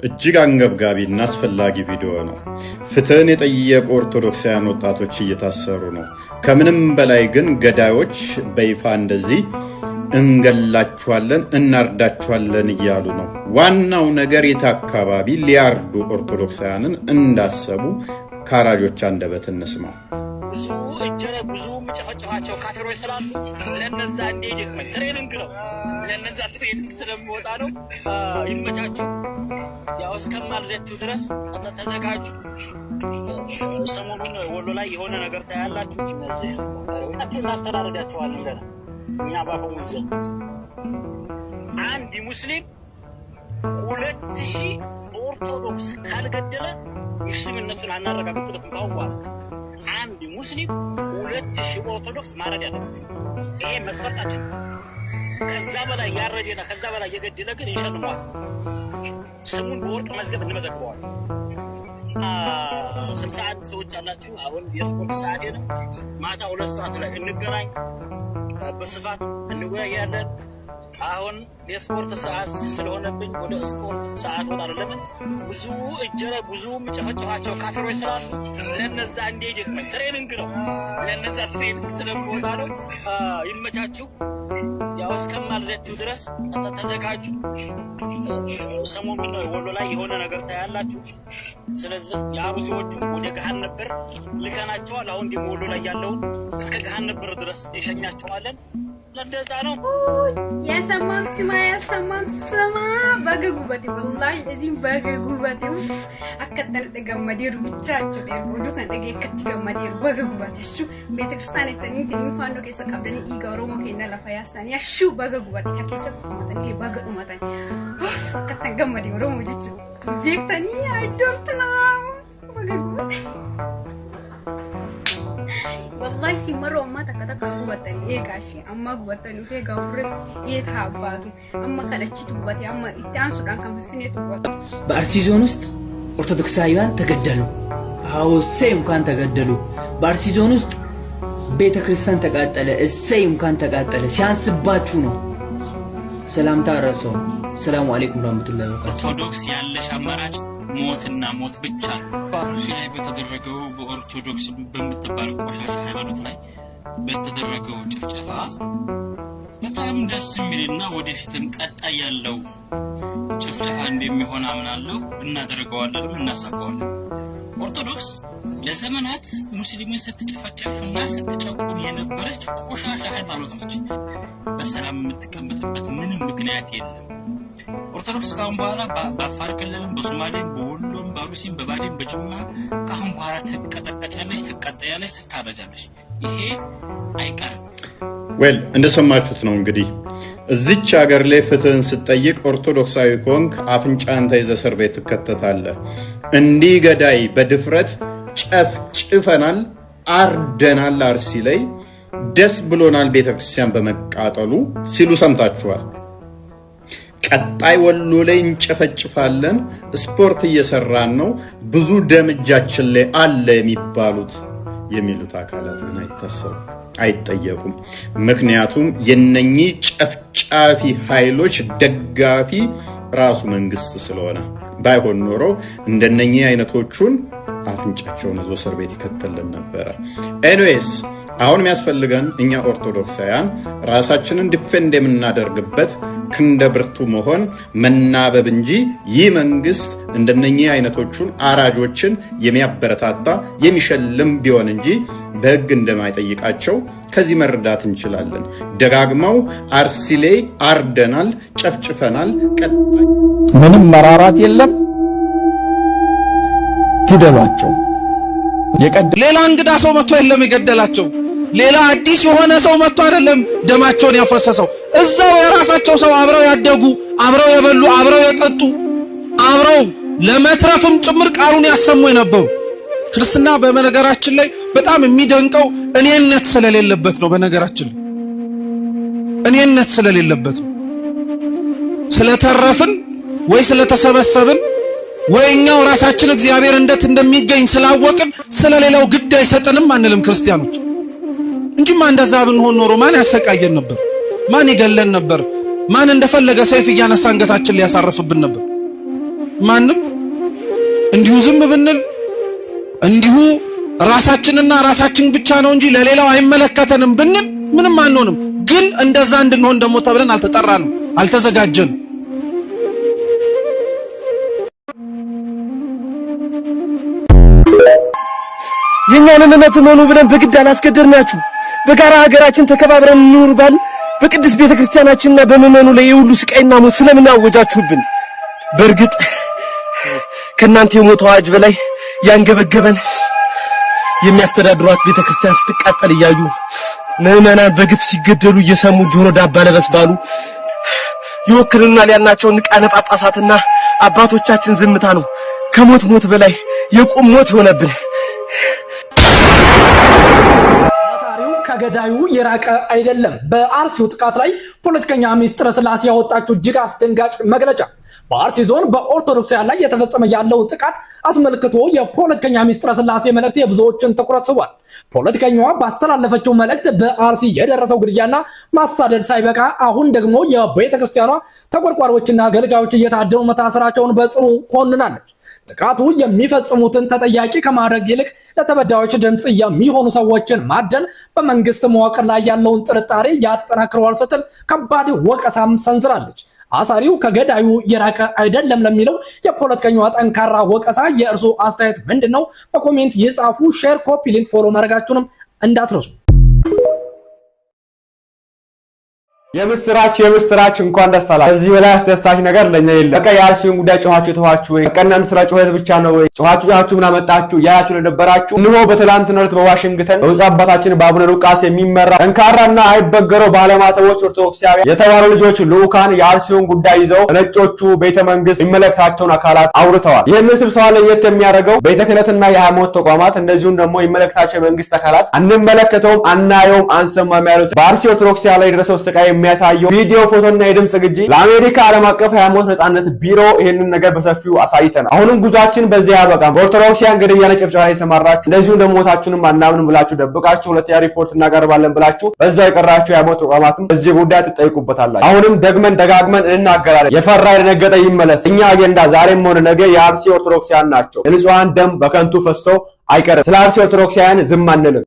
እጅግ አንገብጋቢ እና አስፈላጊ ቪዲዮ ነው። ፍትህን የጠየቁ ኦርቶዶክሳውያን ወጣቶች እየታሰሩ ነው። ከምንም በላይ ግን ገዳዮች በይፋ እንደዚህ እንገላችኋለን፣ እናርዳችኋለን እያሉ ነው። ዋናው ነገር የት አካባቢ ሊያርዱ ኦርቶዶክሳውያንን እንዳሰቡ ከአራጆች አንደበት እንስማው። ብዙ እጀ ላይ ብዙ የሚጨፈጨፋቸው ካፊሮች ስላሉ ለነዛ እንዲደክመኝ training ነው። ለነዛ training ስለሚወጣ ነው። ይመቻችሁ። ያው እስከማልዳችሁ ድረስ ተዘጋጁ። ሰሞኑን ወሎ ላይ የሆነ ነገር ታያላችሁ። እነዚህ እናስተዳርዳችኋለን ገና እኛ ባፈሙዝ አንድ ሙስሊም 2000 ኦርቶዶክስ ካልገደለ ሙስሊምነቱን አናረጋግጥለትም። ካሁን በኋላ አንድ ሙስሊም 2000 ኦርቶዶክስ ማረድ ያለበት ይሄ መስፈርታችን። ከዛ በላይ ያረደና ከዛ በላይ የገደለ ግን ይሸልመዋል። ስሙን በወርቅ መዝገብ እንመዘግበዋል። 61 ሰዎች አላችሁ። አሁን የስፖርት ሰዓቴ ነው። ማታ 2 ሰዓት ላይ እንገናኝ፣ በስፋት እንወያያለን። አሁን የስፖርት ሰዓት ስለሆነብኝ ወደ ስፖርት ሰዓት ወጣለሁ። ለምን ብዙ እጀ ላይ ብዙ የሚጨፈጨፋቸው ካፊሮች ስላሉ ለነዛ እንዲደክመኝ training ነው። ለነዛ training ስለሚወጣ ነው። ይመቻችሁ። ያው እስከማልዳችሁ ድረስ ተዘጋጁ። ሰሞኑን ወሎ ላይ የሆነ ነገር ታያላችሁ። ስለዚህ የአሩሲዎቹ ወደ ገሃነም በር ልከናቸዋል። አሁን ደግሞ ወሎ ላይ ያለውን እስከ ገሃነም በር ድረስ የሸኛቸዋለን። ለእንደዛ ነው። የሰማም ስማ፣ ያልሰማም ስማ። Baga gubate, wallahi እዚህም baga gubate. Uff, akkatti gammadeeru ብቻቸው oduu kan dhagee akkatti gammadeeru. Baga gubate. Ashu ቤተክርስቲያን ettanii faannoo keessa qabdanii dhiiga Oromoo keenya lafa yaastanii, ashuu baga gubate. Kan keessa dhumatanii baga dhumatanii. Uff, akkatti gammade Oromoo jechuudha beektanii. I don't know, baga gubate. Wallahi simaroo ammaa takka takka gubatanii eegaa ishee ammaa gubatanii of eegaa ofirratti eetaa abbaatu amma kan achitti gubate amma itti aansuudhaan kan finfinneetu gubate. በአርሲ ዞን ውስጥ ኦርቶዶክሳውያን ተገደሉ። አዎ እሰይ እንኳን ተገደሉ። በአርሲ ዞን ውስጥ ቤተ ክርስቲያን ተቃጠለ። እሰይ እንኳን ተቃጠለ። ሲያንስባችሁ ነው። ሰላምታ ረሰው። ሰላሙ አለይኩም ወራህመቱላሂ ወበረካቱ። ኦርቶዶክስ ያለሽ አማራጭ ሞትና ሞት ብቻ ነው። በአርሲ ላይ በተደረገው በኦርቶዶክስ በምትባል ቆሻሻ ሃይማኖት ላይ በተደረገው ጭፍጨፋ በጣም ደስ የሚልና ወደፊትም ቀጣይ ያለው ጭፍጨፋ እንደሚሆን አምናለሁ። እናደርገዋለንም እናሳካዋለን። ኦርቶዶክስ ለዘመናት ሙስሊምን ስትጨፈጨፍና ስትጨቁን የነበረች ቆሻሻ ሃይማኖት ነች። በሰላም የምትቀመጥበት ምንም ምክንያት የለም። ኦርቶዶክስ ካሁን በኋላ በአፋር ክልልም በሶማሌም በወሎም በአሩሲም በባሌም በጅማ ካሁን በኋላ ትቀጠቀጫለች፣ ትቀጠያለች፣ ትታረጃለች። ይሄ አይቀርም። Well, እንደሰማችሁት ነው እንግዲህ። እዚች ሀገር ላይ ፍትህን ስትጠይቅ ኦርቶዶክሳዊ ከሆንክ አፍንጫን ተይዘህ እስር ቤት ትከተታለህ። እንዲህ ገዳይ በድፍረት ጨፍጭፈናል፣ አርደናል፣ አርሲ ላይ ደስ ብሎናል ቤተክርስቲያን በመቃጠሉ ሲሉ ሰምታችኋል። ቀጣይ ወሎ ላይ እንጨፈጭፋለን፣ ስፖርት እየሰራን ነው፣ ብዙ ደም እጃችን ላይ አለ የሚሉት አካላት ግን አይታሰሩም፣ አይጠየቁም። ምክንያቱም የነኚህ ጨፍጫፊ ኃይሎች ደጋፊ ራሱ መንግስት ስለሆነ። ባይሆን ኖሮ እንደነኚህ አይነቶቹን አፍንጫቸውን ይዞ እስር ቤት ይከተልን ነበረ። Anyways, አሁን የሚያስፈልገን እኛ ኦርቶዶክሳውያን ራሳችንን defend የምናደርግበት ክንደ ብርቱ መሆን፣ መናበብ እንጂ ይህ መንግስት እንደነኚህ አይነቶቹን አራጆችን የሚያበረታታ የሚሸልም ቢሆን እንጂ በሕግ እንደማይጠይቃቸው ከዚህ መረዳት እንችላለን። ደጋግመው አርሲ ላይ አርደናል፣ ጨፍጭፈናል። ቀጣይ ምንም መራራት የለም። ግደሏቸው። ሌላ እንግዳ ሰው መጥቶ የለም የገደላቸው። ሌላ አዲስ የሆነ ሰው መጥቶ አይደለም ደማቸውን ያፈሰሰው። እዛው የራሳቸው ሰው፣ አብረው ያደጉ፣ አብረው የበሉ፣ አብረው የጠጡ፣ አብረው ለመትረፍም ጭምር ቃሉን ያሰሙ የነበሩ። ክርስትና በነገራችን ላይ በጣም የሚደንቀው እኔነት ስለሌለበት ነው። በነገራችን ላይ እኔነት ስለሌለበት ነው። ስለተረፍን ወይ ስለተሰበሰብን ወይ እኛው ራሳችን እግዚአብሔር እንዴት እንደሚገኝ ስላወቅን ስለሌላው ግድ አይሰጥንም አንልም ክርስቲያኖች። እንጂማ እንደዛ ብንሆን ኖሮ ማን ያሰቃየን ነበር? ማን ይገለን ነበር? ማን እንደፈለገ ሰይፍ እያነሳ አንገታችን ሊያሳርፍብን ነበር? ማንም እንዲሁ ዝም ብንል እንዲሁ ራሳችንና ራሳችን ብቻ ነው እንጂ ለሌላው አይመለከተንም ብንል ምንም አንሆንም። ግን እንደዛ እንድንሆን ደግሞ ተብለን አልተጠራንም፣ አልተዘጋጀንም። የእኛን እምነት እመኑ ብለን በግድ አላስገደድናችሁ። በጋራ ሀገራችን ተከባብረን እንኑር ባልን በቅድስት ቤተ ክርስቲያናችንና በምእመኑ ላይ የሁሉ ስቃይና ሞት ስለምን አወጃችሁብን? በእርግጥ ከእናንተ የሞት አዋጅ በላይ ያንገበገበን የሚያስተዳድሯት ቤተ ክርስቲያን ስትቃጠል እያዩ ምእመናን በግፍ ሲገደሉ እየሰሙ ጆሮ ዳባ ለበስ ባሉ ይወክሉናል ያልናቸው ሊቃነ ጳጳሳትና አባቶቻችን ዝምታ ነው ከሞት ሞት በላይ የቁም ሞት የሆነብን። አሳሪው ከገዳዩ የራቀ አይደለም። በአርሲው ጥቃት ላይ ፖለቲከኛ ሚስጥረ ስላሴ ያወጣችው እጅግ አስደንጋጭ መግለጫ። በአርሲ ዞን በኦርቶዶክሳውያን ላይ የተፈጸመ ያለው ጥቃት አስመልክቶ የፖለቲከኛ ሚስጥረ ስላሴ መልእክት የብዙዎችን ትኩረት ስቧል። ፖለቲከኛዋ ባስተላለፈችው መልእክት በአርሲ የደረሰው ግድያና ማሳደድ ሳይበቃ አሁን ደግሞ የቤተክርስቲያኗ ተቆርቋሪዎችና አገልጋዮች እየታደኑ መታሰራቸውን በጽኑ ኮንናለች። ጥቃቱ የሚፈጽሙትን ተጠያቂ ከማድረግ ይልቅ ለተበዳዮች ድምፅ የሚሆኑ ሰዎችን ማደን በመንግስት መዋቅር ላይ ያለውን ጥርጣሬ ያጠናክረዋል ስትል ከባድ ወቀሳም ሰንዝራለች። አሳሪው ከገዳዩ የራቀ አይደለም ለሚለው የፖለቲከኛዋ ጠንካራ ወቀሳ የእርሱ አስተያየት ምንድን ነው? በ comment ይጻፉ። Share፣ copy link፣ follow ማድረጋችሁንም እንዳትረሱ። የምስራች የምስራች፣ እንኳን ደስ አላችሁ። ከዚህ በላይ አስደሳች ነገር ለኛ የለም። በቃ የአርሲውን ጉዳይ ጮኻችሁ የተዋችሁ ወይ በቃ እናንተ ስራ ጩኸት ብቻ ነው ወይ ጮኻችሁ ጮኻችሁ ምን አመጣችሁ እያላችሁ ለነበራችሁ እንሆ በትላንትናው ዕለት በዋሽንግተን በብፁዕ አባታችን በአቡነ ሉቃስ የሚመራ ጠንካራና አይበገረው ባለማተቦች ኦርቶዶክሳውያን የተባሉ ልጆች ልዑካን የአርሲውን ጉዳይ ይዘው ነጮቹ ቤተ መንግስት የሚመለከታቸውን አካላት አውርተዋል። ይህንን ስብሰባ ለየት የሚያደርገው ቤተ ክህነትና የሃይማኖት ተቋማት እንደዚሁም ደግሞ የሚመለከታቸው የመንግስት አካላት አንመለከተውም፣ አናየውም፣ አንሰማም ያሉት በአርሲ ኦርቶዶክሳውያን ላይ የደረሰው ስቃይ የሚያሳየው ቪዲዮ፣ ፎቶና የድምጽ ቅጂ ለአሜሪካ ዓለም አቀፍ የሃይማኖት ነጻነት ቢሮ ይህንን ነገር በሰፊው አሳይተናል። አሁንም ጉዟችን በዚህ አያበቃም። በኦርቶዶክሳውያን ግድያና ጭፍጨፋ ላይ የተሰማራችሁ እንደዚሁም ደግሞ ሞታችሁንም አናምንም ብላችሁ ደብቃችሁ ሁለተኛ ሪፖርት እናቀርባለን ብላችሁ በዛው የቀራችሁ የሃይማኖት ተቋማትም በዚህ ጉዳይ ትጠይቁበታላችሁ። አሁንም ደግመን ደጋግመን እንናገራለን። የፈራ የደነገጠ ይመለስ። እኛ አጀንዳ ዛሬም ሆነ ነገ የአርሲ ኦርቶዶክሳውያን ናቸው። የንጹሐን ደም በከንቱ ፈሶ አይቀርም። ስለ አርሲ ኦርቶዶክሳውያን ዝም አንልም።